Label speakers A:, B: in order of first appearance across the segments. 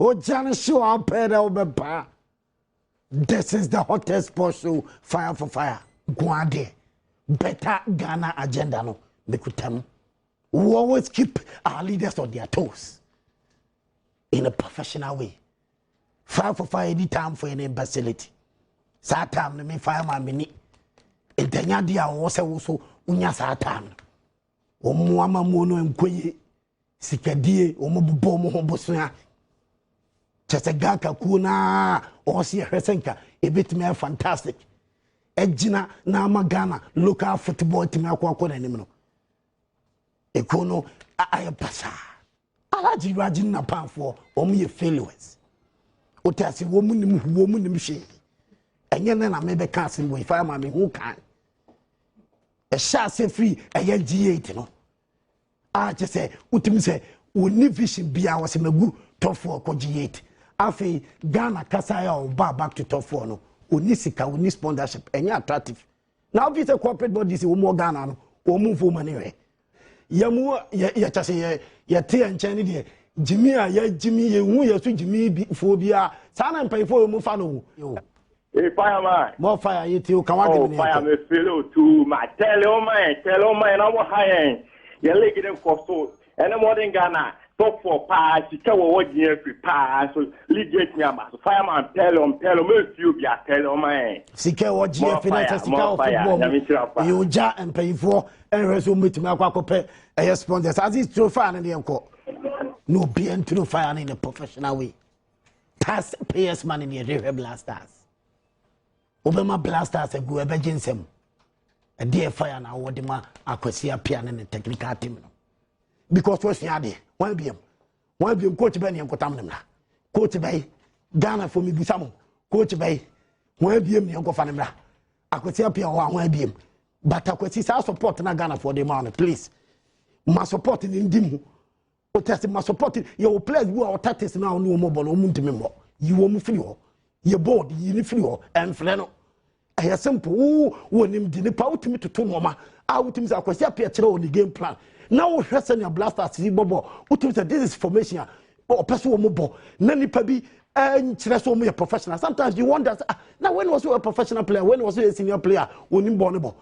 A: Ogya no hyew a wopɛ dɛ wobɛba. This is the hottest sports show, Fire for Fire. Nko adeɛ. Better Ghana agenda no, mekuta mu. We always keep our leaders on their toes in a professional way. Fire for Fire any time for any imbecility. Saa time no me fire man me ni. Ntanya deɛ a wɔwɔ sɛ wo so wonya saa time no. Wɔn mu amamuo no nkɔ yie. Sikadie, wɔn bobɔ wɔn ho bosea. Kyɛ sɛ Ghana kuo no ara ɔwɔ sɛ yɛhwɛ sɛ nka ebetumi ayɛ fantastic. Ɛgyina na ama Ghana local football tumi akɔ n'anim no. Ekuo no ayɛ basaa. Alhaji Raji Napanfoɔ wɔn yɛ failures. Wote ase, wɔn nim hu, wɔn nim hwee. Ɛnyɛ ne na mebɛka asɛm wɔ ifa ama me ho kan. Ɛhyɛ ase firi ɛyɛ G8 no. A kyɛ sɛ wotumi sɛ wɔni vision bia, wɔsɛ magu top four kɔ G8. Afei Ghana kasa yɛ a ɔba back to top four no, oni sika, oni sponsorship, ɛnyɛ attractive. Na ofi sɛ corporate bodies wɔn wɔ Ghana no, wɔn mu nfo mu ani hwɛ. Yɛmu yɛ yɛkyɛ sɛ yɛte yɛn nkyɛn ne deɛ gyimi a yɛgyimi yɛhu yɛ so gyimi bi foɔ biara saa na mpanyinfoɔ yɛ mu fa no o.
B: Hey, fireman.
A: More fire yi ti o kan wa
B: Oh,
A: gidi ni
B: fire
A: ɛkɔ.
B: me feel it too. Ma tell you man, tell you man, na wo ha yɛn. Yɛ league ne nkɔ so. Ɛne modern Ghana top four paa, sika wɔ wɔ gyina firi paa so league etumi aba so. Fireman, tell you, tell you, me fi obi a tell you man.
A: Sika ɛwɔ GFA na sɛ sika wɔ football mu ɛyɛ ogya. Mpanyinfoɔ ɛnhwɛ sɛ wɔn bɛtumi akɔ akɔpɛ ɛyɛ sponsors ase turo fire no deɛ nkɔ na obiara nturo fire no in a professional way. Tax payers money ne yɛde hwɛ Black Stars. Wobɛma Black Stars agu ɛbɛgye nsɛm ɛdeɛ fire na wɔde ma Akwasi Apia ne ne technical team no because wɔsua adeɛ wɔn abiem wɔn abiem. Coach bɛ ne nkotam ne mra, coach bɛyi Ghana fo mi bisa mo, coach bɛyi wɔn abiem ne nkɔfa ne mra. Akwasi Apia wɔ hɔ a wɔn abiem, but Akwasi, saa support na Ghana fo de ma no, please ma support ne ndi mu o tɛsi ma support yɛ wɔ players bi a ɔtactics na ɔne wɔn bɔ no, wɔn ntumi mmɔ. Yi wɔn firi hɔ, yɛ board yi ne firi hɔ, ɛnfrɛ no. Ɛyɛ simple. Wo wɔ nim di nipa wotumi toto nneɛma a wotumi sɛ Akwasi Apia kyerɛ wɔ ne game plan na wohwɛ sɛnea Black Stars yi bɔbɔ, wotumi sɛ this is formation a ɔpɛ so wɔn bɔ na nipa bi ɛnkyerɛ sɛ wɔn yɛ professional. Sometimes you wonder ah, na when was you a professional player, when was you a senior player, onim bɔ ne bɔ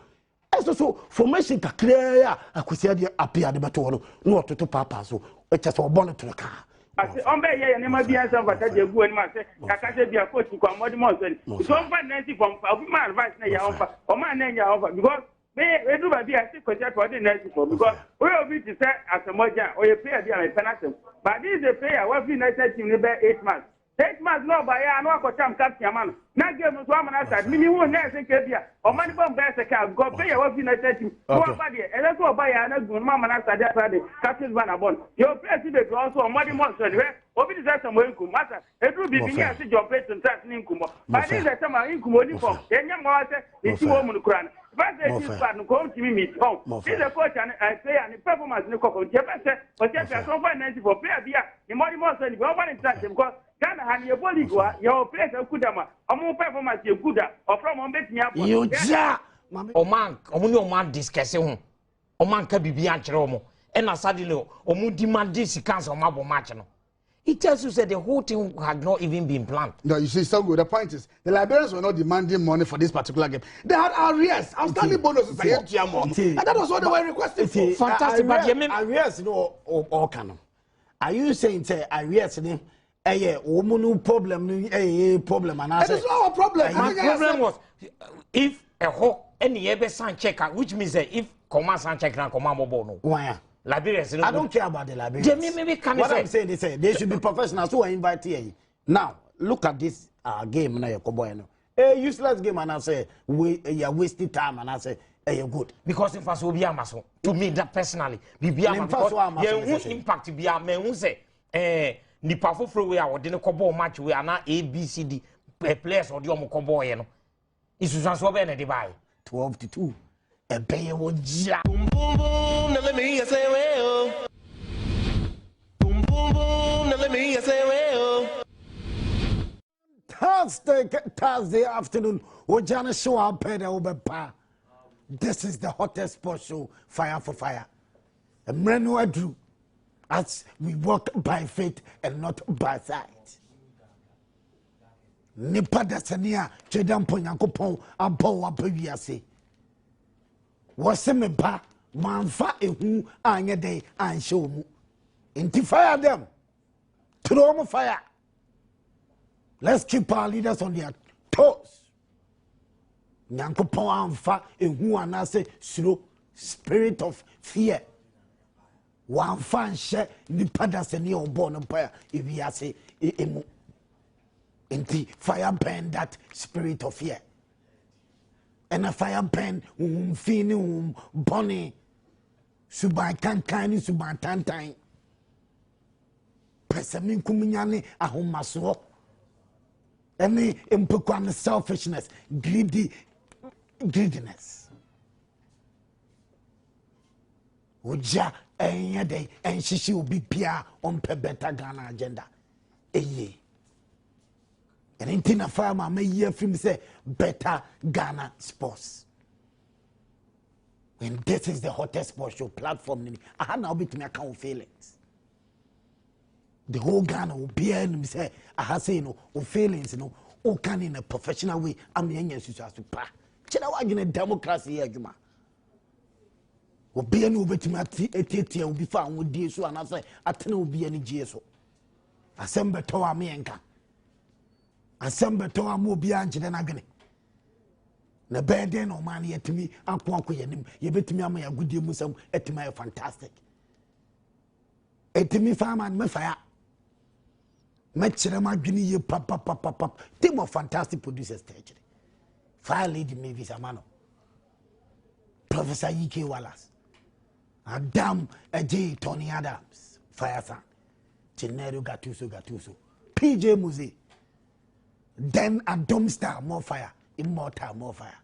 A: ɛso so formation kakraa a Akwasi adeɛ Apia de bɛto hɔ no na ɔtoto paapaa so, ɛkyɛ sɛ ɔbɔ ne toro kaa.
C: Ase ɔmbɛ yɛ yɛ nneɛma bi ansa mfata de egu anim ase kaka sɛ bia coach kɔ amɔde mɔ nsɛn nti ɔmfa nansi fam fa obi ma advice na yɛ ɔmfa ɔma na nya ɔmfa because me edu baabi a ɛsi Kwasi Apia ɔde nansi fam because oyɛ obi te sɛ Asɛmɔgya, ɔyɛ player bi a mepɛ n'asɛm, but this is a player wafi national team ne bɛ 8 months, 8 months na ɔba yɛ a na wakɔtam captain ama no na game nso ama no asade mimi hu na ɛsɛ nka bi a ɔma ne bɔm bɛyɛ sɛ kaa because player wafi national team na waba deɛ ɛsɛ sɛ ɔba yɛ a na gu no ama no asade asade captain ban abɔ no yɛ ɔplayer si bebree ɔnso ɔmɔde mɔ nsɔ ne hwɛ obi te sɛ Samuel Nkum masa eduru bibi ní ase John Payton trans ne Nkum but this is sɛ Nkum oni fam yɛnyɛ mɔ sɛ ne ti wɔ mu no kura no first 18 squad no kò ntumi mi tɔn. This is a coach and player ne performance ne kɔkɔ nti ɛfɛ sɛ ɔkyɛ fɛ so ɔfa 94 player bi a ne mɔde mɔ nsɔ ne bi ɔfa ne ntra nkyɛn because Ghana ha ne yɛ bɔ league wa yɛ wɔ players akuda ma ɔmo performance yɛ good a ɔfrɛ ɔmo bɛtumi abɔ.
A: Yogya.
D: Ɔmo ɔmo ne ɔmo adiscuss ho, ɔmo anka biribi ankyerɛ ɔmo, ɛna suddenly ɔmo demand sika sɛ ɔmo abɔ match no. It tells you that the whole thing had not even been planned.
E: No, you see, so good. The point is, the Liberians were not demanding money for this particular game. They had arrears, outstanding bonuses, and that was what they were requesting for.
D: Fantastic, but you mean
A: arrears no ɔka no? Are you saying say arrears ni ɛyɛ wɔn no problem no, ɛyɛ problem anaasɛ?
E: It is not our problem.
D: My problem was if ɛhɔ ɛna yɛ bɛ sign check, which means that if kɔma sign check na kɔma bɔ bɔ no.
A: Why?
D: Liberians.
A: I don't care about the Liberians.
D: Jemi maybe can
A: What
D: say.
A: I'm saying is say they should be professional. So I invite here. Now look at this game na yɛ no. A useless game and I say we you are wasting time and I say eh good.
D: Because nfa so obi ama so, to me that personally bibi ama because yɛn hu impact bi a mɛ n sɛ nipa foforɔ wei a wɔde ne kɔ bɔɔl match wei ana abcd players ɔde ɔmo kɔ bɔɔl yɛ no, nsusuansoɔ bɛyɛ na ɛde baa yɛ.
A: 12-2 ɛbɛyɛ wɔ gyia.
F: Boom boom boom, now let me hear say well. Boom boom boom, now let me hear say well.
A: Thursday, Thursday afternoon, Ojana show up wobɛpa. This is the hottest sports show, Fire for Fire. Mmerɛ no aduru as we walk by faith and not by sight. Nipa dasani a Twedampɔ Nyankopɔn abɔ wo aba wiase. Wɔse me ba manfa ehu anyɛ dɛn anhyɛ wo mu. Nti fire them. Throw them fire. Let's keep our leaders on their toes. Nyankopɔn amfa ehu anaasɛ suro spirit of fear wamfa nhyɛ nipa dasani a ɔbɔɔ no mpa ewiase emu nti fire burn that spirit of fear ɛna fire burn huhum fi ne huhum bɔne suban kankan ne suban tantan pɛsɛmenkominya ne ahomasoɔ ɛne mpekwa ne selfishness greedy greediness ogya ɛnyɛ dɛn ɛnhyehye obi biara ɔmpɛ better Ghana agenda ɛyie ɛne nti na fire ma mayi afiri mu sɛ better Ghana sports and this is the hottest sports show platform ni aha na wobɛtumi aka wo feelings the whole Ghana obiara nim sɛ aha sei no wo feelings no woka ne in a professional way ama yɛanya nsusuaso pa kyerɛ woadwene democracy yɛ adwuma obiara ne wobɛtumi atiatia obi fa ahodie so anaasɛ atena obi ani gyeɛ so asɛm bɛtɔ a meyɛnka asɛm bɛtɔ a ma obiara nkyerɛ no adwene na ɛbɛyɛ dɛn na ɔman no yɛtumi ako akɔ yɛn anim yɛbɛtumi ama yɛn agodie mu nsɛm atumi ayɛ fantastic ɛtumi fa ama no mɛfa ya mɛkyerɛ m adwene yie papapapapa team of fantastic producers tɛkyerɛ fire lady mavis amano professor uk wallace adam ɛgye tony adams fire son Gennaro Gattuso Gattuso PJ Muze then Adom Star more fire immortal more fire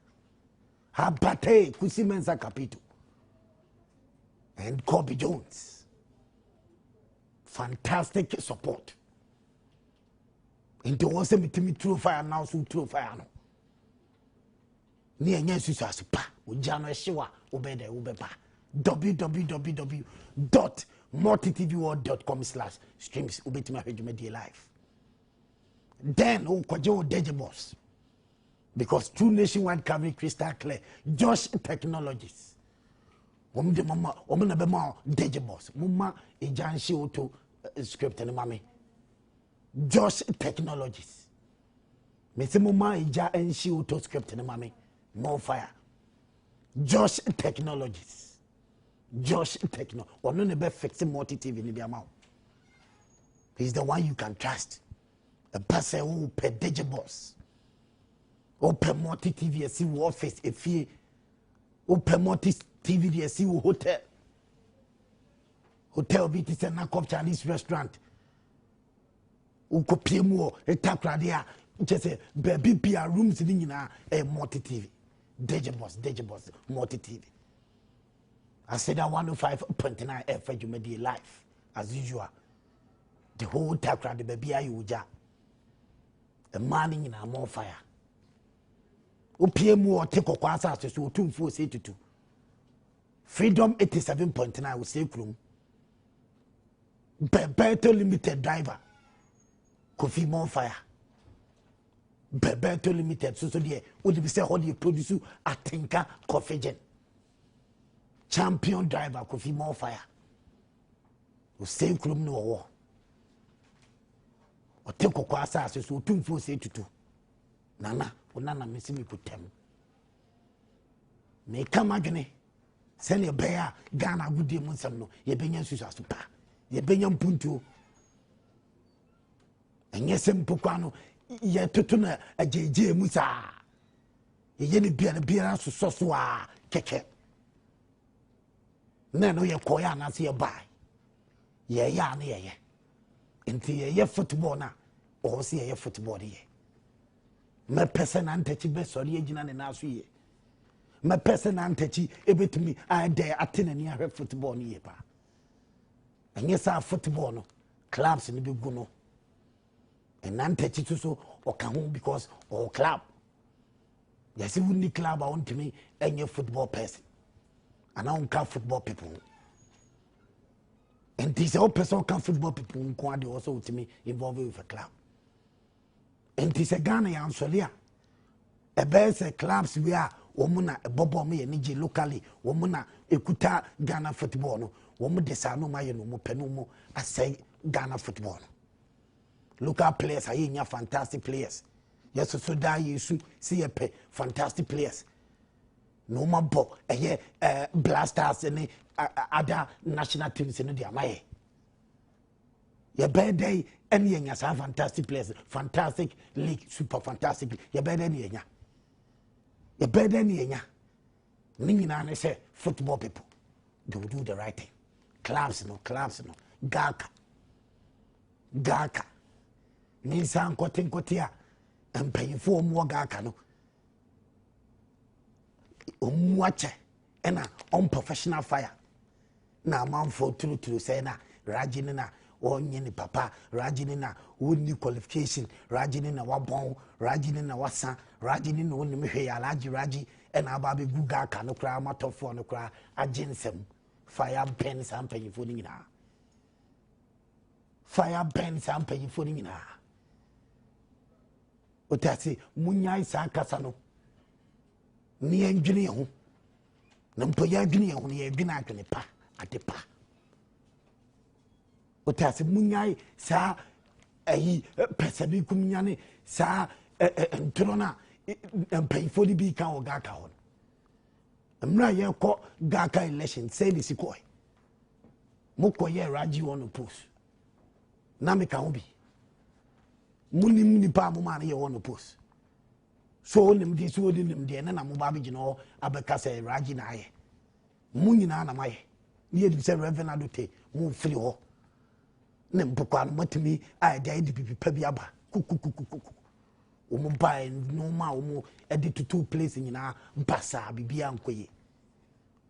A: Habate Kusi Mensah Capito and Kobe Jones fantastic support nti wɔn sɛ metumi turo fire now so turo fire no ne ɛnyɛ nsusuase pa ogya no ɛhyew a wobɛyɛ dɛ wobɛba www dot multitvworld dot com slash streams wobɛtumi ahwɛ dwumadie live then wokɔgye wo digibus because true nationwide coverage crystal clear josh technologies wɔn de mama wɔn na bɛma digibus mo ma egya nhye woto eh, script no ma me josh technologies mesi mo ma egya nhye woto script no ma me more fire josh technologies josh techno ɔno na bɛ fix multi tv no de ama wo he's the one you can trust ɛba sɛ wopɛ digibus wopɛ multi tv asi wo office efie wopɛ multi tv de asi wo hotel hotel bi te sɛ nakop chinese restaurant wokɔpie mu wɔ takoradi a kyɛ sɛ baabi bia rooms no nyinaa ɛyɛ multi tv digibus digibus multi tv aseda 105.9 ɛfa dwumadie live as usual the whole takoradi baabi ayɛ ogya mmaa no nyinaa more fire wopie mu ɔte kɔkɔɔ asase so otumfuo sɛ tutu freedom 87.9 wosɛ kurom Bebeto Limited driver Kofi more fire Bebeto Limited so so deɛ wode bi sɛ hɔ deɛ produce atenka coffee gin champion driver Kofi more fire osei kurom ne ɔwɔ ɔte kɔkɔɔ asase so otumfuo sɛ tutu nana onana mesi me kutam meka madwene sɛnea ɛbɛyɛ a ghana agodie mu nsɛm no yɛbɛnya nsusuaso pa yɛbɛnya mpuntuo ɛnyɛ sɛ mpokwa no yɛtoto no agyegye mu saa yɛyɛ no biara biara sosɔ so a kɛkɛ na ɛno yɛkɔeɛ anaasɛ yɛbae yɛyɛ a ne yɛyɛ nti yɛyɛ football no a ɔwɔ sɛ yɛyɛ football no yɛ mɛpɛ sɛ nantakyi bɛsɔre agyina ne nan so yie mɛpɛ sɛ nantakyi ɛbɛtumi ayɛ ate n'ani ahwɛ football no yie paa ɛnyɛ saa football no clubs no bɛgu no ɛnantakyi so so ɔka ho because ɔwɔ club yɛsɛ wonni club a wontumi ɛnyɛ football person anaa wonka football people ho nti sɛ wopɛ sɛ woka football people nko adeɛ wɔ sɛ wotumi involve with a club. Nti sɛ Ghana yɛ ansɔre a, ɛbɛyɛ sɛ clubs wei a wɔn na ɛbɔ bɔɔl yɛ ne gye locally, wɔn na ekuta Ghana football no, wɔn de saa no wɔn ayɛ no wɔn pɛ no wɔn asɛe Ghana football no. Local players ayɛ nya fantastic players. Yɛsoso daa yɛsu si yɛ pɛ fantastic players. Na wɔn abɔ ɛyɛ ɛɛ Blasters ne other national teams no de ama yɛ. Yɛbɛyɛ dɛn ɛne yɛnya saa fantastic players, fantastic league, super fantastic league? Yɛbɛyɛ dɛn ne yɛnya? Yɛbɛyɛ dɛn ne yɛnya? Ne nyinaa ne sɛ football people, they will do the right thing. Clubs no, clubs no, GHALCA, GHALCA ne nsa nkɔte nkɔte a mpanyinfoɔ wɔn wɔ GHALCA no wɔn mu akyɛ ɛna unprofessional fire na amanfoɔ turuturu sɛ na Raji ne na ɔnyɛ ne papa, Raji ne na ɔnni qualification, Raji ne na wabɔn, Raji ne na wasa, Raji ne na ɔnim hwee, Alhaji Raji ɛna aba abɛgu GHALCA no koraa amatɔfoɔ no koraa agye nsɛm. Fire burn saa mpanyinfoɔ no nyinaa. Fire burn saa mpanyinfoɔ no nyinaa. Wote ase, munyae saa kasa no ne yɛndwene yɛn ho. Na mpo yɛadwene yɛn ho no, yɛdwene adwene pa, ade pa. Wote ase, munyae saa ayi pɛsɛbi kum nyane saa ntorɔ no a mpanyinfoɔ no bi ka wɔ GHALCA hɔ no. Mmerɛ a yɛkɔ GHALCA election sɛ de si kɔɛ, mokɔyɛ Raji on the post na meka ho bi. Monim nipa a momaa no yɛ on the post. So onim deɛ, so odi nim deɛ ne na mo ba abɛgyina hɔ abɛka sɛ Raji na ayɛ. Mo nyinaa na moayɛ. Ne yɛnim sɛ Reverend Adote mo mfiri hɔ. Ne mpokwa no moatumi ayɛ de ayɛ de bibi pa bi aba. Kukukukuku. Wɔn bae nneɛma a wɔn de tutu place nyinaa basaa, biribiara nkɔ yie.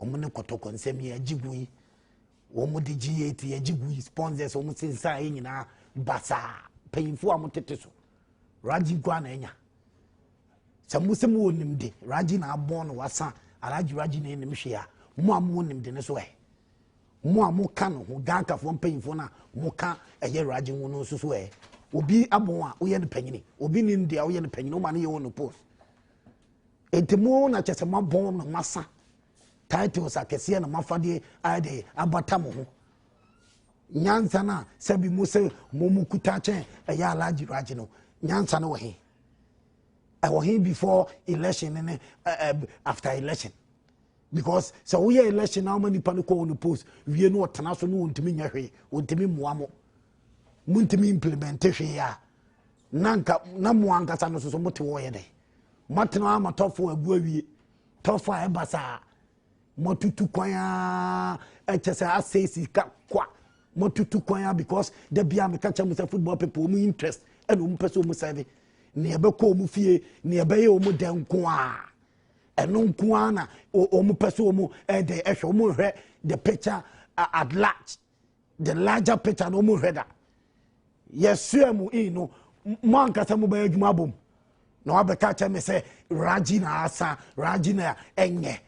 A: Wɔn ne kɔtɔkɔ nsɛm yi agye gu yi. Wɔn de G8 agye gu yi, sponsors wɔn sensan yi nyinaa basaa. Mpanyinfoɔ a wɔtete so. Raji nko na anya. Sɛ mo sɛ mo wɔ nimde, Raji na abɔn no wasa, Alhaji Raji na anim hwee a, mo a mo wɔ nimde no so ɛ. Mo a mo ka no ho, GHALCAfoɔ mpanyinfoɔ no a mo ka ɛyɛ Raji ho no nso so ɛ. Obi abɔn a woyɛ no panyini, obi nim deɛ woyɛ no panyini, woma no yɛ wɔ no post. Enti mo na kyɛ sɛ mo abɔn no masa. Titles akɛseɛ na mo afadeɛ ayɛ de abata mo ho. Nyansa no a sɛbi mo sɛ mo mo kuta kyɛn ɛyɛ Alhaji Raji no, nyansa no wɔ he? Ɛwɔ he before election ne ne after election? Because sɛ woyɛ election na woma nipa no kɔ wɔn post wie no ɔtena so no wɔntumi nyɛ hwee, wɔntumi mmoa mo, montumi implement hwee a, na nka na mo ankasa no soso mote hɔ yɛ dɛ moatena ama tɔfo agu awie, tɔfo a ɛba saa moatutu kwan a ɛkyɛ sɛ asɛe sika kwa, moatutu kwan a because da bia meka kyerɛ mo sɛ football people wɔn interest ɛna wɔn pɛ sɛ wɔn sɛbe nea ɛbɛkɔ wɔn fie, nea ɛbɛyɛ wɔn dɛ nko a, ɛno nko a na wɔn pɛ sɛ wɔn ɛdɛ ɛhwɛ. Wɔn hwɛ the picture at large, the larger picture na wɔn hwɛ da. Yɛsua mu in no mo ankasa mo bɛyɛ adwuma abom na wabɛka kyerɛ me sɛ Raji na asa, Raji na ɛnyɛ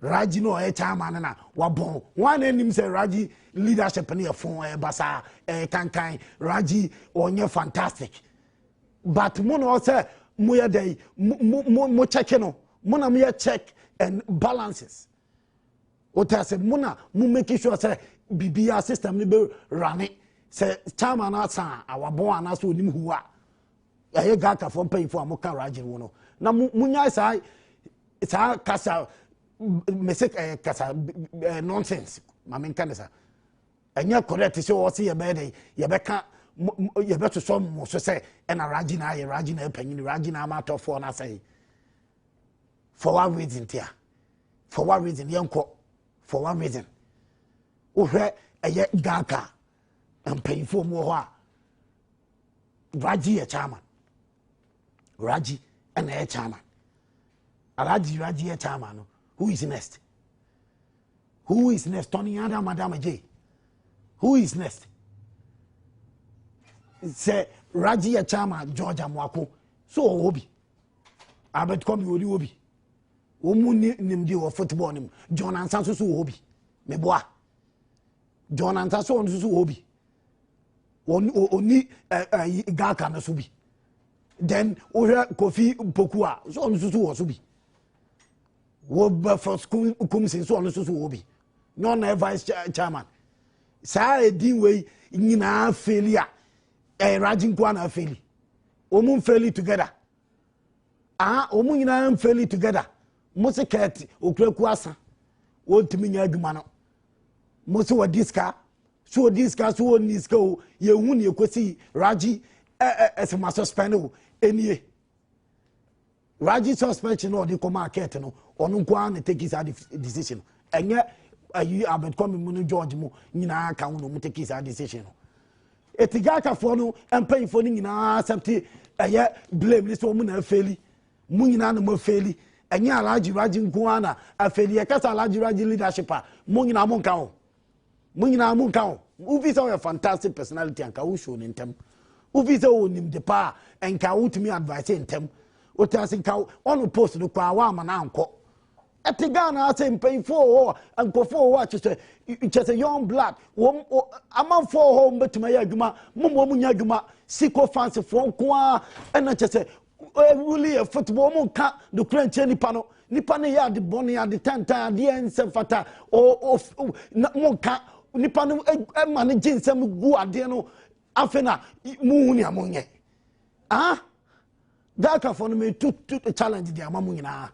A: Raji na ɔyɛ chairman no na wabɔn wɔn a n'anim sɛ Raji leadership no yɛ fon, ɛyɛ basaa, ɛyɛ kankan, Raji ɔnyɛ fantastic. But mo na ɔsɛ mo yɛ dɛ mo mo mo check no, mo na mo yɛ check and balances. Wote ase, mo na mo make sure sɛ biribiara system no bɛ rane. Sɛ chairman no asa a awabɔn anaasɛ onim hu a ɛyɛ GHALCAfoɔ mpanyinfoɔ a moka Raji wo no na mo monyae saa saa kasa mese ɛɛ kasa ɛɛ nonsense. Maame nka ne sa ɛnyɛ correct sɛ ɔsi yɛbɛyɛ dɛ yɛbɛka yɛbɛsosɔ mo so sɛ ɛna Raji na ayɛ, Raji na ɛpanyin, Raji na ama atɔfoɔ na asɛe. For what reason tia? For what reason? Yɛnkɔ for what reason? Wohwɛ ɛyɛ GHALCA mpanyinfoɔ mu wɔ hɔ a Raji yɛ chairman, Raji ɛna ɛyɛ chairman, Alhaji Raji yɛ chairman no, who is next? Who is next? Tony Adam Adam J, who is next? Sɛ Raji yɛ chairman, George Amoako so ɔwɔ hɔ bi, Albert Kwame ɔni hɔ bi, wɔn mu ni nimdeɛ wɔ football no mu, John Ansa nso so wɔ hɔ bi, meboa John Ansa so ɔno nso so wɔ hɔ bi, wɔn oni ɛ ɛ GHALCA no so bi. Then wohwɛ Kofi Poku a, so ɔno nso so wɔ so bi. Wilberforce Kumsi nso ɔno nso so wɔ bi. Nyɛ ɔna vice chairman. Saa edin wei nyinaa faili a, ɛyɛ Raji nko na faili. Wɔn mfaili together. Ah, wɔn nyinaa mfaili together. Mo se kɛɛte okuraku asa. Wɔntumi nyɛ adwuma no. Mo se wɔdi sika. So wɔdi sika so wɔnni sika o. Yɛhu ne ekosi Raji ɛ ɛ ɛsɛ ma suspend o. Enie. Raji suspension na ɔde kɔmaa Kurt no, ɔno nko ara na take saa decision no. Ɛnyɛ ayi Albert Kwame mu no George mu nyinaa ka ho na wɔn take saa decision no. Eti Ghakafoɔ no mpanyinfoɔ no nyinaa accept ɛyɛ blame ne sɛ wɔn na afeeli. Mo nyinaa na mo afeeli. Ɛnyɛ Alhaji Raji nko ara na afeeli. Yɛkasa Alhaji Raji leadership a, mo nyinaa mo nka ho. Mo nyinaa mo nka ho. Wofi sɛ ɔyɛ fantastic personality anka wo show ne ntɛm. Wofi sɛ ɔwɔ nimde paa nka wotumi advice ntɛm. Wote ase nka ɔno post no koraa woama no ankɔ. Ɛte Ghana ase mpanyinfoɔ wɔ hɔ nkurɔfoɔ wɔ hɔ a kyerɛ kyerɛ sɛ young blood wɔn amanfoɔ wɔ hɔ wɔn bɛtumi ayɛ adwuma mo mo wɔn nyɛ adwuma siko fansifoɔ nko ara ɛna kyerɛ sɛ Ɛwuli yɛ football wɔn nka nokura nkyɛn nipa no nipa no yɛ ade bɔne ade tantan adeɛ nsɛ fata o o na mo nka nipa no ɛma no gye nsɛm gu adeɛ no afei na mo hu nea mo nyɛ ah Ghanafoɔ no me tu tu challenge de ama mo nyinaa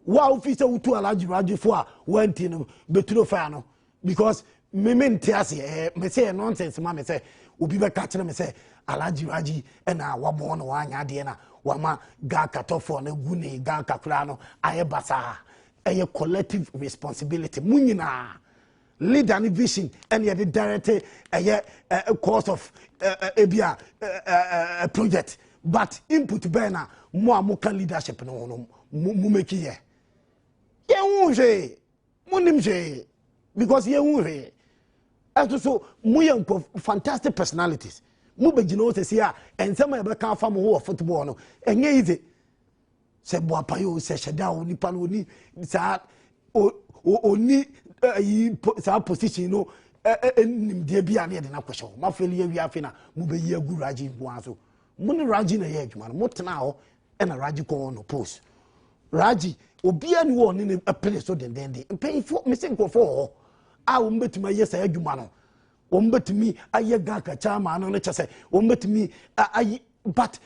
A: wo a wofi sɛ wotu alagye ragye fo a wɔanti no bɛturo faa no because me me nte ase ɛɛ me sɛ nonsense ma me sɛ obi bɛka kyerɛ me sɛ alagye ragye ɛna wabɔn na wanya adeɛ na wama gaka tɔfoɔ no gu ne gaka koraa no ayɛ basaa. Ɛyɛ collective responsibility mu nyinaa leader ne vision ɛna yɛde direct ɛyɛ ɛ course of ɛ ebi a ɛ ɛ project, but input bɛn na mo a mo ka leadership no ho no mo mo make yɛ? Yɛn ho hwee mo nim hwee because yɛn ho hwee. Ɛso so mo yɛ nkɔ fantastic personalities mo bɛ gyina hɔ sɛsi a nsɛm a yɛbɛka afa mo ho wɔ football no ɛnyɛ easy sɛ boapa yi o sɛ hyɛda o nipa no oni saa o oni ɛyi saa position no ɛ ɛ nimdeɛ bi a ne yɛde n'akɔhyɛ hɔ mo afei yɛ wia afei na mo bɛ yi agu Raji nko ara so. Mo ne Raji na ɛyɛ adwuma no, mo tena hɔ ɛna Raji kɔɔ no post. Raji obiara ni wɔ ne ne pene so dendenden. Mpanyinfoɔ mesi nkurɔfoɔ wɔ hɔ a wɔn bɛtumi ayɛ saa adwuma no, wɔn bɛtumi ayɛ gaka chairman no ne kyɛ sɛ wɔn bɛtumi ayi, but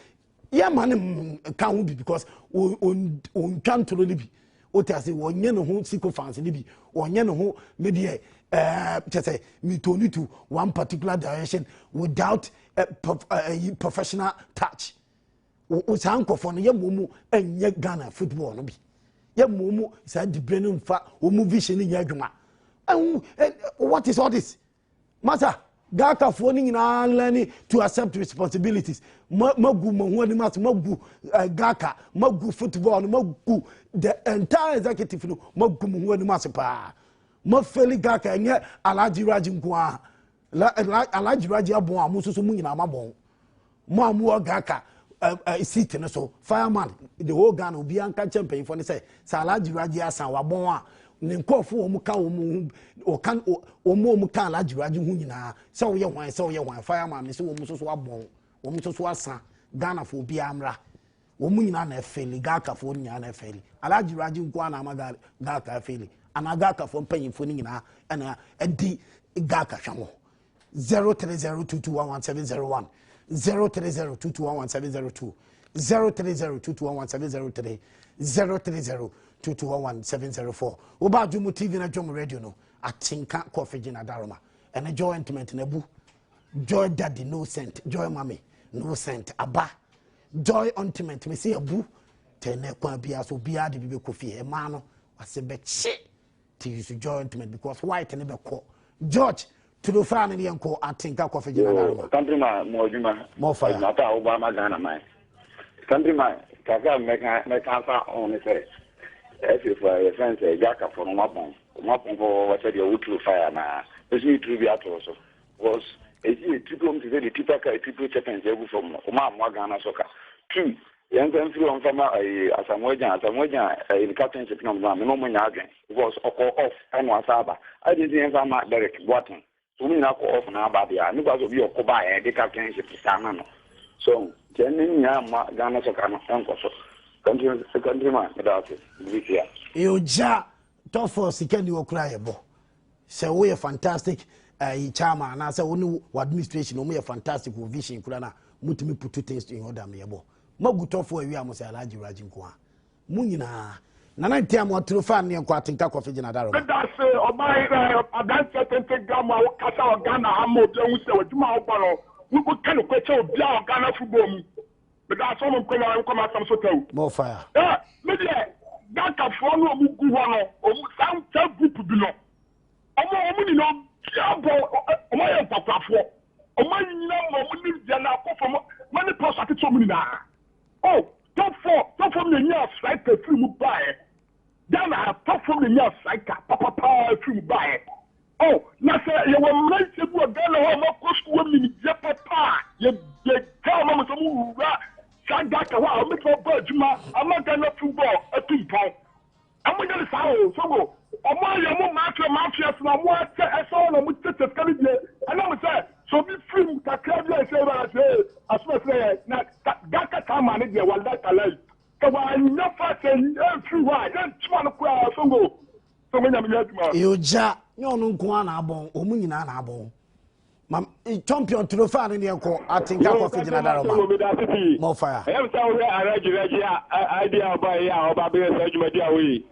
A: yɛ ma ne ka ho bi because wɔntwa ntoro no bi. Wote ase, wɔnyɛ ne ho sycophants no bi, wɔnyɛ ne ho me deɛ kyɛ sɛ metoni to one particular direction without professional touch. Saa nkurɔfoɔ no yɛ mmɔ mu nyɛ Ghana football no bi, yɛ mmɔ mu saa dibere no nfa wɔn vision no nyɛ adwuma. What is all this? Masa Ghanafoɔ no nyinaa learning to accept responsibilities. Magu mo ho anim ase, magu Ghana, magu football no, magu the entire executive no, magu mo ho anim ase paa. Mafeli Ghana ɛnyɛ Alhaji Raji nko ara. Alhaji Raji abɔn a mo nso so mo nyinaa mabɔn. Mo a mowɔ Ghana seat no so, fireman, the whole Ghana, obiara nka nkyɛn mpanyinfoɔ no sɛ sɛ Alhaji Raji asan wabɔn a ne nkurɔfoɔ wɔn ka wɔn ho wɔka wɔn wɔn ka Alhaji Raji ho nyinaa sɛ wɔyɛ hwan sɛ wɔyɛ hwan fireman ne sɛ wɔn nso so abɔn wɔn nso so asa. Ghanafoɔ obiara mmra, wɔn nyinaa na ɛfɛli Ghanafoɔ nyinaa na ɛfɛli. Alhaji Raji nko ara na ama Ghana ɛfɛli anaa Ghanafoɔ mpanyinfoɔ no nyinaa ɛna ɛdi Ghana hwɛ ho. 0302211701, 0302211702, 0302211703, 0302211704. Woba Adwomu TV na Dwom Radio no atenka kɔfe gyina daroma ɛne joy ointment na bu joy daddy no scent, joy mommy no scent aba joy ointment me se abu tɛnɛ kwan biara so obiara de bi bɛkɔ fie ɛmaa no wase bɛkye to use joy ointment because white ne bɛkɔ. George turofa ne yɛn kɔ atenka kɔfe gyina daroma.
G: Country man mo adwuma.
A: Mo fire.
G: Adwuma pa a wobɔ ama Ghana man. Country man kakra mɛka mɛka afa ho ne sɛ ɛfefo a yɛfrɛ no sɛ Gakafo no wɔabɔn wɔabɔn pɔpɔpɔ sɛdeɛ woturo fire na ɛso yi turo bi ato so because ɛsi yɛ triple te sɛ de tipa ka triple serpent agu fam no wɔn ammoa Ghana so ka two yɛn nsa mfiri wɔn fama ɛyi Asamoah Gyan. Asamoah Gyan ɛyi ne captainship na ɔmo ma me na ɔmo nya adwen because ɔkɔ off ɛna wasa aba adi nti yɛn fa ma Derek Boateng so wɔn nyinaa kɔ off na aba deɛ a ne ba sɛ obi ɔkɔ ba a yɛde captainship saa ma no so. Nti ɛno nyinaa mma Ghana soccer no nkɔ so. Country country man meda ase. Biribi tia.
A: Ɛyɛ ogya top four sika ni hɔ koraa yɛbɔ sɛ woyɛ fantastic ɛyi eh, chairman anaasɛ wo ne wɔ administration wɔn yɛ fantastic wɔ vision koraa na motumi put things in order ma yɛbɔ moagu top four awie a mo sɛ alhaji raji nko a mo nyinaa nana ntia mo aturo fa ne nkɔ atenka kɔfe gyina daroma.
H: Meda ase ɔman eh, aberanteɛ tenten gram a wokasa wɔ Ghana ha ma obi ahu sɛ w'adwuma a wobɔ no woka nokorɛ kyɛ obiara wɔ Ghana football mu. Meda ase ɔmo nkɔnya nkɔ m'asɛm so tɛw.
A: More fire.
H: Eh, me deɛ Ghanafoɔ no ɔmo gu hɔ no ɔmo saa saa group bi no ɔmo ɔmo nyinaa obiara bɔ ɔmo ayɛ nkwakorafoɔ ɔmo anyina ma ɔmo nimdeɛ no akɔ fam ma ne pɔs atete ɔmo nyinaa. Oh, top four, top four na enya striker firi mu baeɛ. Ghana ha top four na enya striker papapaa firi mu baeɛ. Oh, na sɛ yɛwɔ mmeranteɛ bi wɔ Ghana hɔ a wɔakɔ sukuu wɔ nimdeɛ papa a, yɛ yɛgya wɔn ama sɛ wɔwura saa Ghana hɔ a wɔbɛtumi abɔ adwuma ama Ghana football atu mpɔn. Ɔmo nyɛ no saa o sogo ɔmo ayɛ ɔmo mafia mafia so na ɔmo akyɛ ɛsɛ ɔmo na ɔmo kyɛ sika no die ɛnam sɛ sɛ obi firi mu kakra bi a ɛsɛ ɛwura ase ee aso ɛsɛ yɛ na gaka saa maa ne deɛ wala talai sɛ wanyɛ fa sɛ ɛmfiri hɔ a yɛntoma no koraa sogo sogo nyame nyɛ adwuma.
A: Ogya nyɛ ɔno nko ara na abɔn wɔn nyinaa na abɔn ma champion turo fa ne deɛ kɔ atenka kɔfe gyina daroma more fire.
B: Ɛyɛ me sɛ wohwɛ Reggie Reggie a idea a ɔbaeɛ yi a ɔba bɛyɛ saa dwumadi a woyi.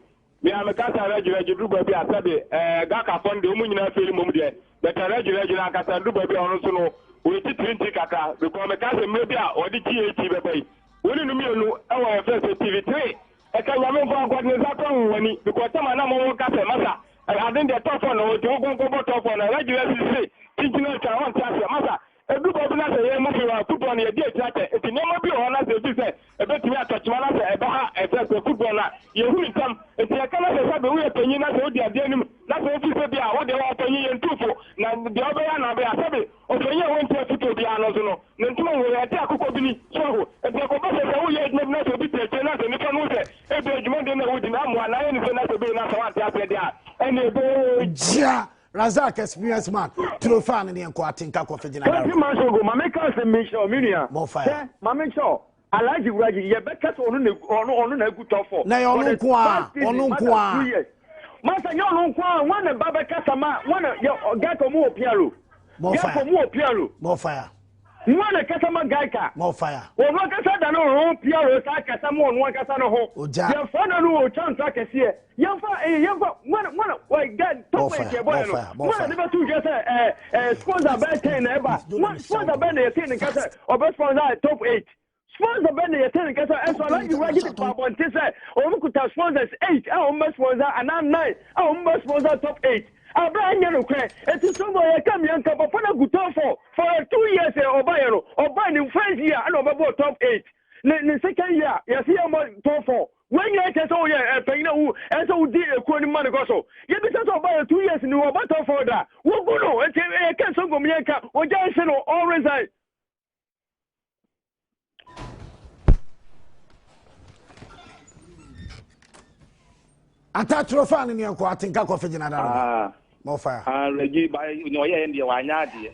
B: Me a meka sɛ Reggie Reggie duru baabi a sɛbe ɛɛ Gakafoɔ no deɛ wɔn nyinaa feli mmom deɛ but Reggie Reggie no ankasa duru baabi a ɔno nso no ɔyɛ titiri ntiri kakra because meka sɛ mmerɛ bi a ɔde GAT bɛba yi wo ne no mmienu ɛwɔ yɛfrɛ sɛ TV3 Ɛka Nyame nko a nka ɔde ne nsa kɔ ahonhoni because tam a na mo ka sɛ masa ade no deɛ top four na ɔwɔ nti mo nkɔ nkɔbɔ top four na regular season kyinkyin atwa ɔnte aseɛ masa ɛduru baabi na sɛ yɛn mo fi hɔ a football no yɛdi akyire akyɛ nti nneɛma bi wɔ hɔ na sɛ ɛfiri sɛ ɛbɛtumi atɔ kyema na sɛ ɛbɛha ɛfɛ sɛ football no a yɛhu ne ntɛm nti yɛka na sɛ sɛbe woyɛ panyin na sɛ wodi adeɛ anim na sɛ wofi sɛ bi a wodeɛ wɔ ɔpanyin yɛntu fo na deɛ wobɛyɛ na wobɛyɛ sɛbe ɔpanyin a wɔnti afotuo biara no nso no Ne ntoma wɔ yɛn te akokɔ bini so aho. Enti ɛkɔba sɛ sɛ woreyɛ adwuma bi na sɛ obi te akyire na sɛ nipa no hu sɛ ebia adwumaden na woredi no ammoa anaa ayɛ no sei na sɛ ɛbɛyɛ na sɛ wante aseɛ deɛ a, ɛnneɛ ɛbɛyɛ.
A: Gyia Razak experience man turo faa ne deɛ nkɔ atenka kɔfe gyina
C: Country man so go ma me ka asɛm bi nkyerɛ wo me nua.
A: More fire.
C: Hwɛ ma me nkyerɛ wo Alhaji Wuraji yɛ bɛ kɛ sɛ ɔno na ɔno ɔno na egu top four.
A: Na yɛ ɔno nko a ɔno nko a.
C: Masa nyɛ ɔno nko a wɔn na ba bɛ kasa ma wɔn na yɛ Gaka ɔmo wɔ PRO.
A: More
C: Gaka
A: fire.
C: ɔmo wɔ PRO.
A: More fire.
C: Wɔn na kasa ma Gaka.
A: More fire.
C: Ɔno ankasa da ne ho PRO saa kasa ma ɔno ankasa ne ho.
A: Ogya.
C: Yɛn fa na no wɔ chance akɛseɛ. Yɛn fa ɛyɛ yɛn fa wɔn wɔn wɔ ga
A: More
C: top eight
A: fire.
C: yɛ bɔ
A: More
C: yɛ no.
A: fire. More
C: Wɔn na de
A: fire.
C: bɛ tu dwa sɛ ɛɛ ɛɛ sponsor bɛɛ ten na ɛba. Wɔn sponsor bɛɛ na yɛ ten nka sɛ ɔbɛ sponsor top eight. Sponsor bɛn na yɛte ne nka sɛ ɛso Alhaji Raji de ba abɔnten sɛ wɔn kuta sponsors eight a wɔn bɛ sponsor anaa nine a wɔn bɛ sponsor top eight abira ɛnyɛ nokorɛ eti so bɔ yɛka mmiɛnka papa na gu top four for two years ɛ ɔba yɛ no ɔba ne first year ɛna ɔbɛbɔ top eight ne ne second year yɛsi yɛ mɔ top four wɔn nyinaa kyɛ sɛ ɔyɛ ɛpanyin a wo ɛsɛ wodi ekuo no ma ne kɔ so yɛbisa sɛ ɔba yɛ two years ni ɔba top four da wogu no eti yɛka so ngom yɛnka ɔgya nhyɛ no ɔresign.
A: Atatoro fa ne neɛ kɔ atenka kɔfe gyina da no more fire.
B: Ah, Reggie, ba ne ɔyɛ yɛn deɛ wanyɛ adeɛ.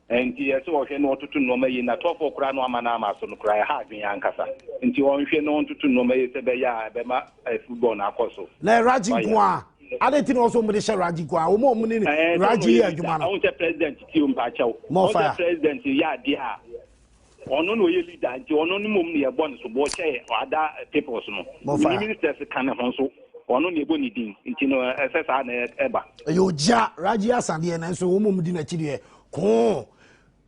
B: Nti ɛsɛ ɔhwɛ na ɔtoto nneɛma yie na tɔfoɔ koraa no ama no ama so no koraa ɛha adwene ankasa. Nti ɔnhwɛ na ɔntoto nneɛma yie sɛ ɛbɛyɛ a ɛbɛma eh, football no akɔ so.
A: Na Raji nko a ade ti na ɔsɔ wɔn de hyɛ Raji nko a wɔn a wɔn ne
B: eh,
A: Raji yɛ adwuma no.
B: Ɔn sɛ president ti o mpakyɛw.
A: More
B: Ɔn
A: fire.
B: sɛ president yɛ adeɛ a ɔno na ɔyɛ leader nti ɔno ne mmom na yɛbɔ ne so boɔ kyɛ ada peoples no.
A: More fire.
B: Ne ministers ka ne ho nso ɔno na ɛbɔ ne din nti no ɛsɛ saa na ɛba.
A: Ɛyɛ ogya Raji asadeɛ nanso wɔn a wɔn di n'akyi deɛ koo.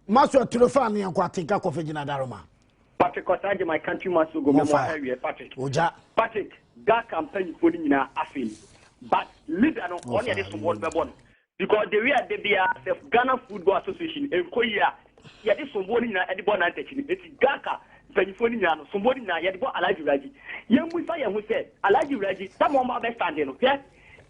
A: Maso aturo fa ne yɛn kɔ atenka kɔfɛ gyina daroma.
C: Patrick Osage my country man so go
A: More
C: memo
A: fire.
C: awie Patrick.
A: Ogya.
C: Patrick GHALCA mpanyinfoɔ no nyinaa afei but leader no
A: More
C: ɔno yɛde
A: fire.
C: soboɔ no bɛbɔ no because the way a de bia sɛ Ghana Football Association nkɔ yie a yɛde soboɔ no nyinaa ɛde bɔ nantakyi no eti GHALCA mpanyinfoɔ no nyinaa no soboɔ no nyinaa yɛde bɔ Alhaji Raji yɛn musa yɛn ho sɛ Alhaji Raji tam wɔn ba bɛ stand no hwɛ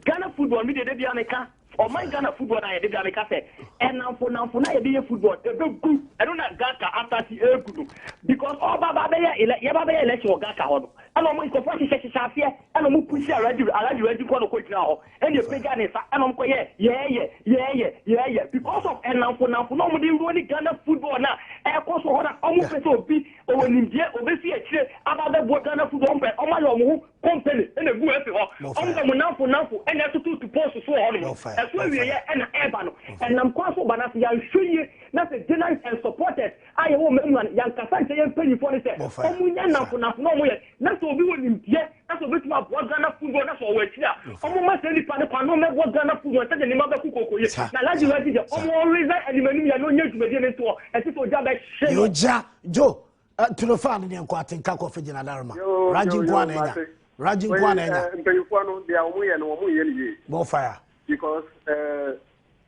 C: Ghana football mi deɛ de bia meka Ɔman Ghana football no a yɛde bra meka sɛ ɛnamfo namfo na yɛde yɛ football ɛbɛgu ɛno na Gaka asase ɛgu no because ɔba ba bɛyɛ ele yɛba bɛyɛ election wɔ Gaka hɔ no.
I: Ɛna ɔmo nkurɔfoɔ hyehyɛ hyehyɛ aseɛ ɛna ɔmo pushi Alhaji Alhaji Raji kɔ na ɔkɔ gyina hɔ ɛna ɛpagya ne nsa ɛna ɔmo kɔ yɛ yɛɛyɛ yɛɛyɛ yɛɛyɛ because of ɛnamfo namfo na ɔmo de ruoni Ghana football na ɛkɔ so hɔ na ɔmo pɛ sɛ obi ɔwɔ nimdeɛ obesi akyire aba abɛboa Ghana football ɔmo pɛ ɔmo ayɛ ɔmo ho company ɛna egu ɛfi hɔ ɔmo de ɔmo namfo namfo ɛna ɛtototo post so wɔ hɔ nom ɛso awieɛ ɛna ɛɛba no ɛnam kwan so ba na sɛ yɛanhwɛ yie na sɛ journalists and supporters a yɛwɔ ɔman mu ha no, yɛankasa nkyerɛ yɛn mpanyimfoɔ no sɛ wɔnyɛ nnamfo-nnamfo na wɔyɛ, na sɛ obi wɔ nimdeɛ na sɛ obetumi aboa Ghana football na sɛ ɔwɔ akyiri a, wɔmma saa nipa no kwan na ɔmmɛboa Ghana football sɛdeɛ nneɛma bɛkɔ koko yie. Na Alhaji Raji deɛ, ɔmo resign anim anim yɛ na ɔnyɛ dwumadie no ntoɔ, ɛnte sɛ ogya bɛhye no.
A: Ogya, Joe, eh, turo fa no deɛ nkɔ atenka kɔfe gyina daroma.
J: Yo,
A: Raji
J: yo,
A: nko
J: yo,
A: ana anya.
J: mate.
A: Raji
J: Wei,
A: nko ana anya.
J: eh, mpanyinfoɔ no, deɛ wɔn yɛ no, wɔn yɛ no yie.
A: More fire.
J: Because, eh,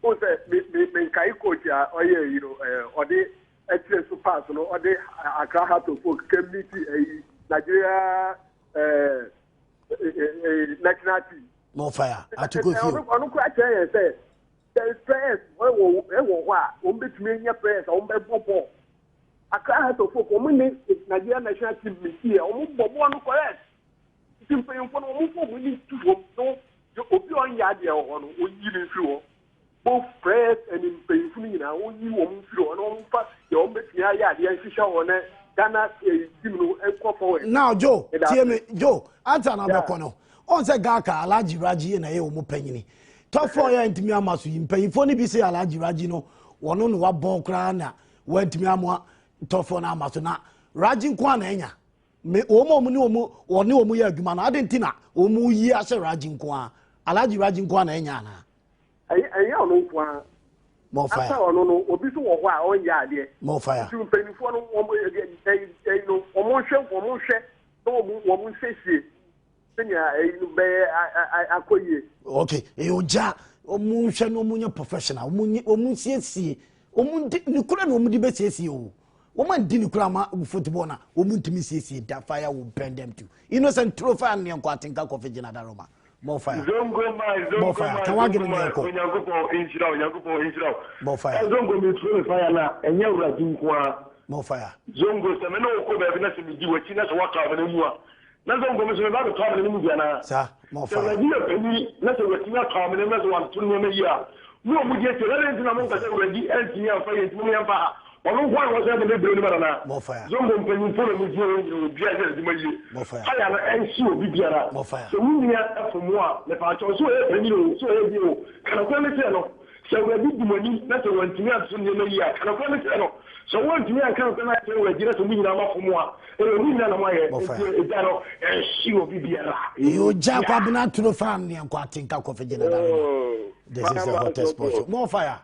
J: o sɛ, me, me, me nkae coach a ɔyɛ yi no, eh, ɔde ɛkyerɛ so pass no, ɔde Accra Heart of Oak kɛ meet ɛyi Nigeria eh, eh, eh, national team.
A: More fire. Atiko fio.
J: Ɔno kora kyerɛ yɛn sɛ there is players ɛwɔ ɛwɔ hɔ a wɔn bɛtumi anya players a wɔn bɛbɔ bɔɔl. Accra Heart of Oak wɔn ne Nigeria national team meet yɛ wɔn bɔ bɔɔl no correct. Nti mpanyinfoɔ no wɔn mfa wɔn ani nto fam na obi a ɔnyɛ adeɛ wɔ hɔ no wɔnyi no mfiri hɔ. Both prayers and mpanyinfo no nyinaa wɔnyi wɔn mfiri hɔ na wɔn mfa deɛ wɔn bɛtumi ayɛ adeɛ nhyehyɛ hɔ na Ghana eh, team no nkɔ forward.
A: Now Joe,
J: Meda
A: tie
J: ase.
A: me Joe, ansa na
J: Yeah.
A: wobɛkɔ no. Ɔn sɛ Gaka Alhaji Raji yɛ na ɛyɛ wɔn panyini. Tɔfoɔ yɛ ntumi ama so yi mpanyinfoɔ no bi sɛ Alhaji Raji no wɔno na wabɔn koraa na wantumi amoa tɔfoɔ no ama so na Raji nko a na anya. Me wɔn a wɔn ne wɔn wɔne wɔn yɛ adwuma no adi nti na wɔn yi ahyɛ Raji nko a Alhaji Raji nko a na anya anaa.
J: Ɛnyɛ ɛnyɛ ɔno nko ara.
A: More fire.
J: After ɔno no, obi nso wɔ hɔ a ɔnyɛ adeɛ.
A: More fire.
J: Nti mpanimfoɔ no wɔn ɛyi ɛyi no wɔn nhwɛ wɔn nhwɛ na wɔn wɔn nsiesie sɛnea ɛyi no bɛyɛ akɔ yie.
A: Okay, ɛyɛ ogya wɔn nhwɛ na wɔn nyɛ professional wɔn nye wɔn nsiesie wɔn di ne kura na wɔn de bɛsiesie o wɔn andi ne kura ama football na wɔn ntumi siesie da fire will burn them too innocent turo fire ne nkɔ atenka kɔfɛ gyina daroma. More fire.
K: Zongo man, zongo
A: More fire.
K: man,
A: Ka w'adwene
K: zongo man.
A: nyɛ kɔ.
K: Onyankopɔn nhyira wo, Onyankopɔn nhyira wo.
A: More fire.
K: Ɛ zongo mi turo me fire na ɛnyɛ awurade nko ara.
A: More fire.
K: Zongo sɛ me ne wo kɔ baabi na sɛ medi w'akyi na sɛ woatɔ amena mu a, na zongo me so meba abɛtɔ amena no mu bi anaa?
A: Saa, more
K: Sɛ
A: fire.
K: awurade yɛ panyin na sɛ watumi atɔ amena mu na sɛ wanto nneɛma yie a, mo a modi akyire no, adɛn nti na monka sɛ awurade antumi amfa yɛn nti mom yɛmfa ha? Ɔno nko ara na ɔsɛ de ne bere no ma nana. Zongo mpanyimfo na mugye wɔn nyina obiara nyɛ n'adwuma yie. Fire no ɛnhye obi biara. Sɛ wo nua fom wo a mepaakyɛw sɛ ɔyɛ panyin o sɛ ɔyɛ deɛ o ka nokorɛ no kyerɛ no. Sɛ awurade di mo anim na sɛ wantumi antoto nneɛma yie a ka nokorɛ no kyerɛ no. Sɛ woantumi anka nokorɛ no ankyerɛ awurade na sɛ mo nyinaa moafom a ɛyɛ mo nyinaa na moayɛ nti egya no ɛnhye obi biara.
A: Ɛyɛ ogya Kwabena Turo Fan ne Nkɔ Atenka Kofi Gyina Daroma. This is the hottest sport show. More fire.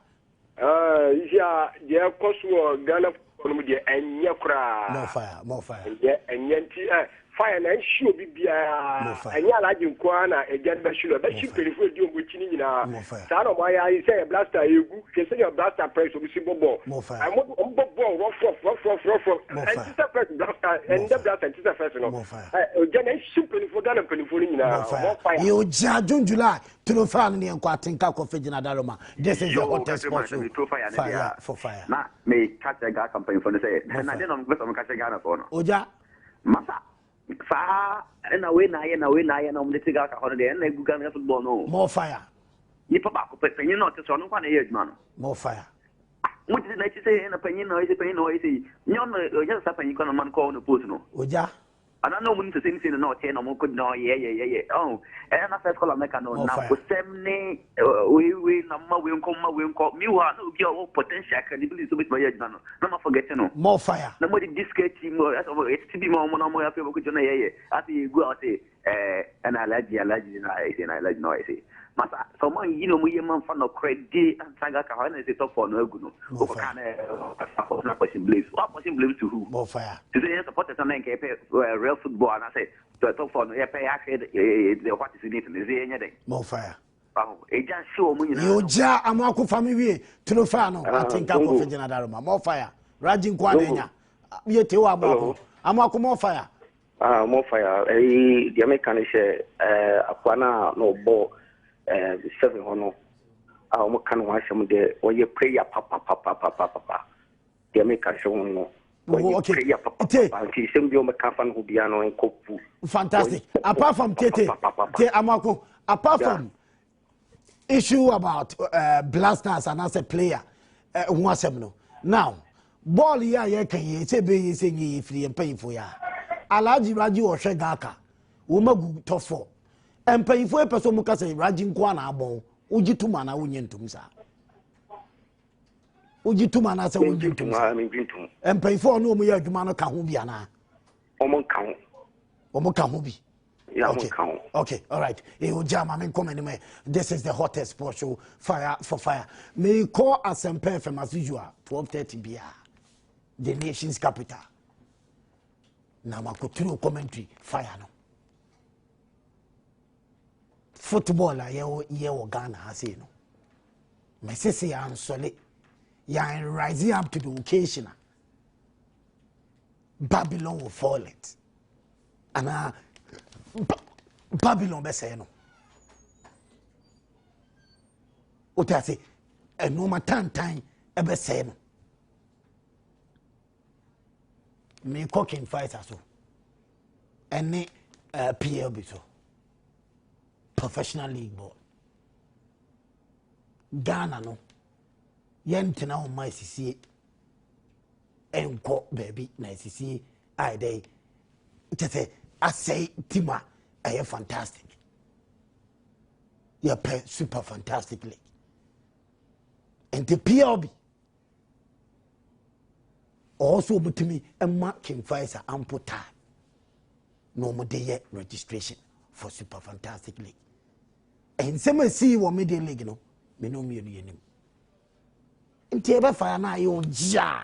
L: Ah, nti a deɛ ɛkɔ so wɔ Ghana football no mu deɛ ɛnyɛ koraa.
A: More fire, more fire.
L: Ɛnyɛ ɛnyɛ nti ɛ fire na ɛnhye obi biara.
A: More fire.
L: Ɛnyɛ Alhaji nko ara na ɛgya no bɛhye no, ɛbɛhye mpanyinfoɔ edi wɔn akyi no nyinaa.
A: More fire.
L: Saa na wɔn ayɛ ayɛ sɛ yɛ blaster egu hwɛ sɛdeɛ blaster press wɔn si bɔ bɔɔl.
A: More fire.
L: Wɔn wɔn bɔ bɔɔl rɔfrɔf rɔfrɔf rɔfrɔf.
A: More fire.
L: Ɛnti sɛ first blaster ɛndɛ blaster ɛnti sɛ first no.
A: More fire.
L: Ɛ ogya na ɛnhye mpanyinfoɔ Ghana mpanyinfoɔ no nyinaa.
A: More fire.
L: More fire.
A: Yɛ ogya June July. Turo fire no ne yɛnkɔ atenka kɔfe gyina daroma. This is the
G: Yo,
A: hottest
G: Kafir man,
A: sport
G: sɛ
A: show.
G: meturo fire no deɛ
A: Fire
G: a,
A: for fire.
G: na meka kyerɛ Ghana mpanyimfoɔ no sɛ,
A: More
G: na
A: fire.
G: deɛ na wɔpɛ sɛ wɔka kyerɛ Ghanafoɔ no.
A: Ogya.
G: Masa, saa ɛna wei na ayɛ na wei na ayɛ na wɔde te Ghana hɔ no deɛ, ɛna egu Ghana football no o.
A: More fire.
G: Nipa baako pɛ, panyin na ɔte so, ɔno nko ara na ɛyɛ adwuma no.
A: More fire.
G: Ah, mo te sɛ n'akyi sɛ ɛna panyin na ɔyɛ sɛ panyin na ɔyɛ sɛ yi. Nyɛ ɔno, ɔnyɛ sɛ saa panyin kɔ na ɔma no kɔɔ ɔno post no.
A: Ogya.
G: Ana na ɔmo nim sɛ sɛni sei na na ɔteɛ na ɔmo kɔ gyina hɔ yɛ yɛ yɛ yɛ ɔho ɛna na first caller mɛka no nnamfosɛm ne wei wei na mma wei nkɔ mma wei nkɔ meanwhile na obi a ɔwɔ potential credibility sɛ obetumi ayɛ adwuma no na ma forget no
A: More fire.
G: na mo de di sika akyi mo ɛsɛ ɔmo yɛtete bi ma ɔmo na ɔmo afei ɔmo kɔ gyina yɛ yɛ afei yɛ gu a ɔse ɛɛ ɛna alhaji alhaji na ayɛ sei na alhaji na ɔyɛ sei Masa, sɛ ɔmo anyi na ɔmo yam amfa nɔkorɛ die ansa Gaka hɔ ɛna ɛsɛ top four no agu no.
A: More
G: Wokɔ
A: fire.
G: kaa na akɔ na apɔhye blames. Wo apɔhye blames to who?
A: More fire.
G: Te sɛ yɛn supporters na nka yɛpɛ real football anaasɛ top four no yɛpɛ yɛahwɛ the what is in it no ɛsɛ yɛnyɛ dɛn?
A: More fire.
G: Waho, egya hye wɔn nyinaa.
A: Yɛ ogya amoako fa me wie turo fire no
G: Ah,
A: atenka
G: Zongo.
A: kɔfe gyina daroma. More fire. Raji nko a na
G: Zongo.
A: anya. Yɛ te wɔ amoako.
M: Hello.
A: Amoako more fire.
M: Ah, more fire. Ɛyi deɛ meka ne sɛ ɛɛ akoa no a na ɔbɔ ɛɛ seven hɔ no a wɔn ka ne ho asɛm deɛ ɔyɛ prayer papapapapapa deɛ meka sɛ ho no. Wɔyɛ
A: okay.
M: player papapapa nti sɛm bi ɔmɛka fa no ho biara no nkɔ pu.
A: Fantastic. Apart from Tete, Te Amako, apart yeah. from issue about blasters and as a player, ho asɛm no. Now, ball yi a yɛka yi sɛ ɛbɛyɛ sɛ nyɛ yɛ firi yɛn mpanyinfoɔ yi a. Alhaji Raji ɔhwɛ Gaka, wɔn agu top four. Mpanyinfoɔ yi pɛ sɛ wɔn ka sɛ Raji nko ara na abɔn, wogye tum anaa wonyɛ ntum saa. Wogye tum anaasɛ wogye ntum saa. Mpanyinfoɔ a ɔne wɔn yɛ adwuma no ka ho bi anaa.
M: Wɔn nka ho.
A: Wɔn ka ho bi.
M: Yeah,
A: okay. Okay, all right. Hey, Oja, I'm coming anyway. This is the hottest sports show, Fire for Fire. May call Asempa FM as usual, 12:30 BR, the nation's capital. Now, I could throw commentary, fire no. Football, I hear Ghana, I say no. Me say, say, I'm sorry. You're rising up to the occasion. Babylon will fall it. Anaa Babylon bɛsɛe no. Wote ase nneɛma tantan ɛbɛsɛe no. Mekɔ King Faisal so ɛne uh, eh, PLB so professional league ball. Ghana no yɛntena wɔn ma asisie nkɔ baabi na asisie ayɛ dɛ kyɛ sɛ asɛe team a ɛyɛ fantastic yɛpɛ super fantastic league nti plb ɔwɔ so wɔtumi ma king faisal ample time na wɔde yɛ registration for super fantastic league nsɛm a ɛsii wɔ media league no me ne mmienu yɛnim nti ɛbɛfa ya na ayɛ ogyaa.